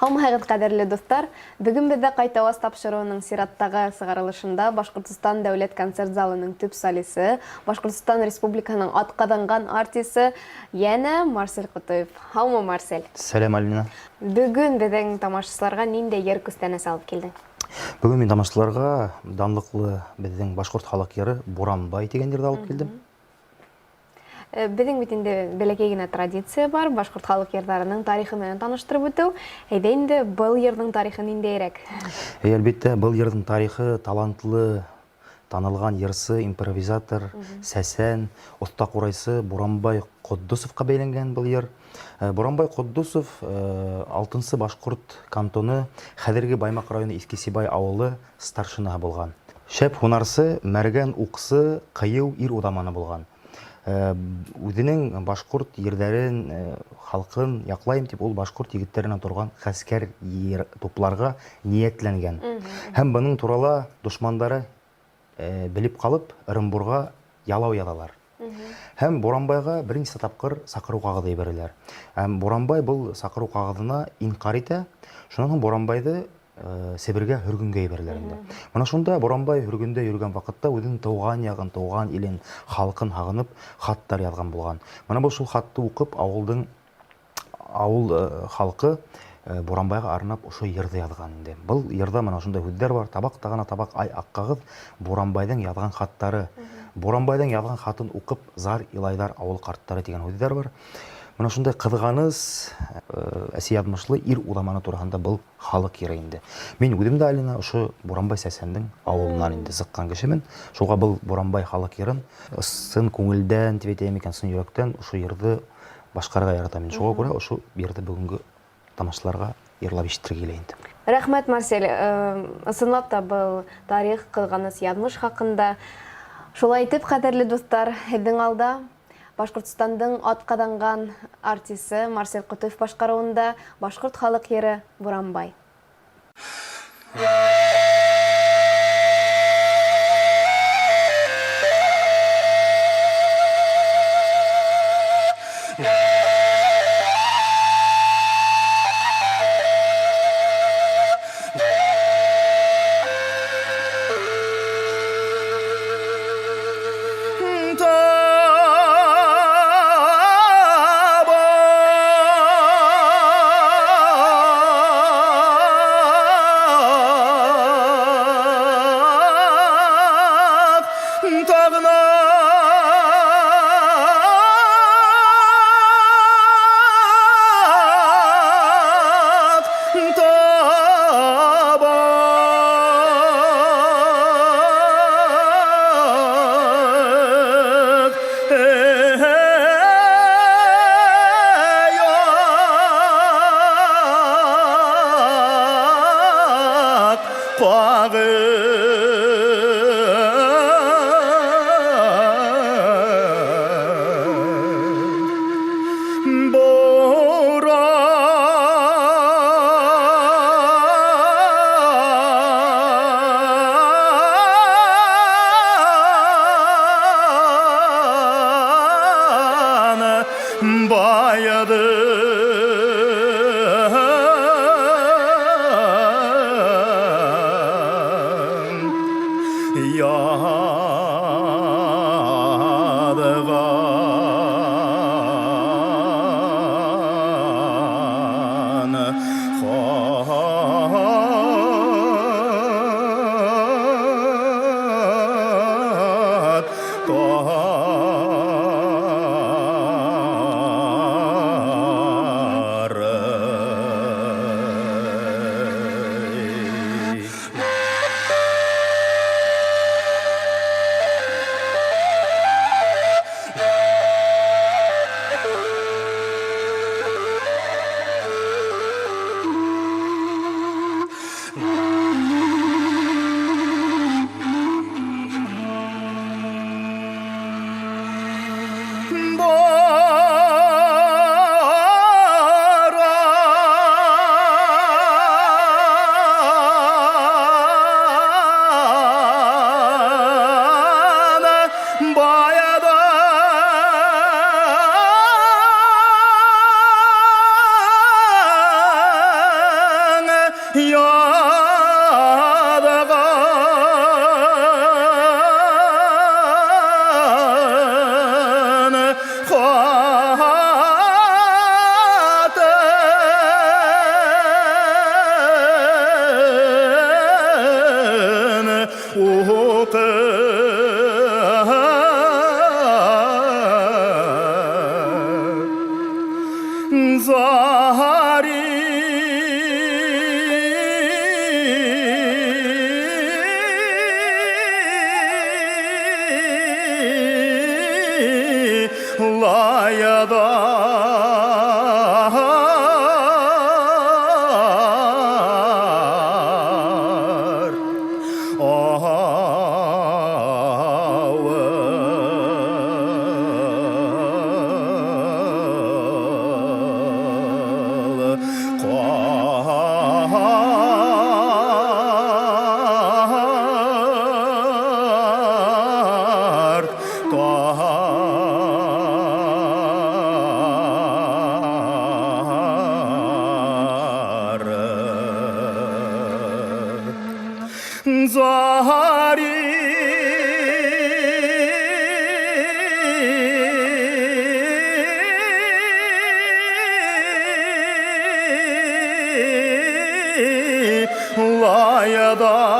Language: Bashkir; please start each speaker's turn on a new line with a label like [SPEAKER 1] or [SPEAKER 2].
[SPEAKER 1] Һаумыһығыҙ, ҡәҙерле дуҫтар! Бөгөн беҙҙә Ҡайтауаз тапшырыуының сираттағы сығарылышында Башҡортостан дәүләт концерт залының төп солисы, Башҡортостан Республикаһының атҡаҙанған артисы йәнә Марсель Ҡотоев. Һаумы, Марсель!
[SPEAKER 2] Сәләм, Алина!
[SPEAKER 1] Бөгөн беҙҙең тамашасыларға ниндәй йыр күстәнәс алып килдең?
[SPEAKER 2] Бөгөн мин тамашасыларға данлыҡлы беҙҙең башҡорт халыҡ йыры Буранбай тигән йырҙы алып килдем.
[SPEAKER 1] Беҙҙең бит инде бәләкәй генә традиция бар, башҡорт халыҡ йырҙарының тарихы менән таныштырып үтеү. Әйҙә инде, был йырҙың тарихы ниндәйерәк?
[SPEAKER 2] Әй, әлбиттә, был йырҙың тарихы талантлы, танылған йырсы, импровизатор, сәсән, оҫта ҡурайсы Буранбай Ҡотдосовҡа бәйләнгән был йыр. Буранбай Ҡотдосов алтынсы башҡорт кантоны, хәҙерге Баймаҡ районы Иҫке Сибай ауылы старшинаһы булған. Шәп һунарсы, мәргән уҡсы, ҡыйыу ир уҙаманы булған. Үҙенең башҡорт ерҙәрен, халҡын яҡлайым тип, ул башҡорт егеттәренән торған ғәскәр тупларға ниәтләнгән. Һәм бының турала дошмандары белеп ҡалып, Ырымбурға ялау яҙалар. Һәм Буранбайға бер нисә тапҡыр саҡырыу ҡағыҙы ебәрәләр. Һәм Буранбай был саҡырыу ҡағыҙына инҡар итә. Шунан һуң Буранбайҙы Себергә һөргөнгә ебәрәләр инде. Мына шунда Буранбай һөргөндә йөрөгән ваҡытта үҙенең тыуған яғын, тыуған илен, халҡын һағынып хаттар яҙған булған. Мына был шул хатты уҡып ауылдың ауыл халҡы Буранбайға арнап ошо йырҙы яҙған инде. Был йырҙа мына ошондай һүҙҙәр бар. Табаҡ тағына табаҡ ай аҡ ҡағыҙ, Буранбайҙың яҙған хаттары. Буранбайҙың яҙған хатын уҡып зар илайҙар ауыл ҡарттары тигән һүҙҙәр бар. Мына шундай ҡыҙғаныс, әсе яҙмышлы ир уҙаманы тураһында был халыҡ йыры инде. Мин үҙем дә, Алина, ошо Буранбай сәсәндең ауылынан инде сыҡҡан кешемен. Шуға был Буранбай халыҡ йырын ысын күңелдән тип әйтәйем икән, ысын йөрәктән ошо йырҙы башҡарырға яратам инде. Шуға күрә ошо йырҙы бөгөнгө тамашасыларға йырлап ишеттерге килә инде.
[SPEAKER 1] Рәхмәт, Марсель. Ысынлап та был тарих, ҡыҙғаныс яҙмыш хаҡында. Шулай итеп, ҡәҙерле дуҫтар, һеҙҙең алда Башҡортостандың атҡаҙанған артисы Марсель Ҡотоев башҡарыуында башҡорт халыҡ йыры Буранбай.
[SPEAKER 3] Лаядар.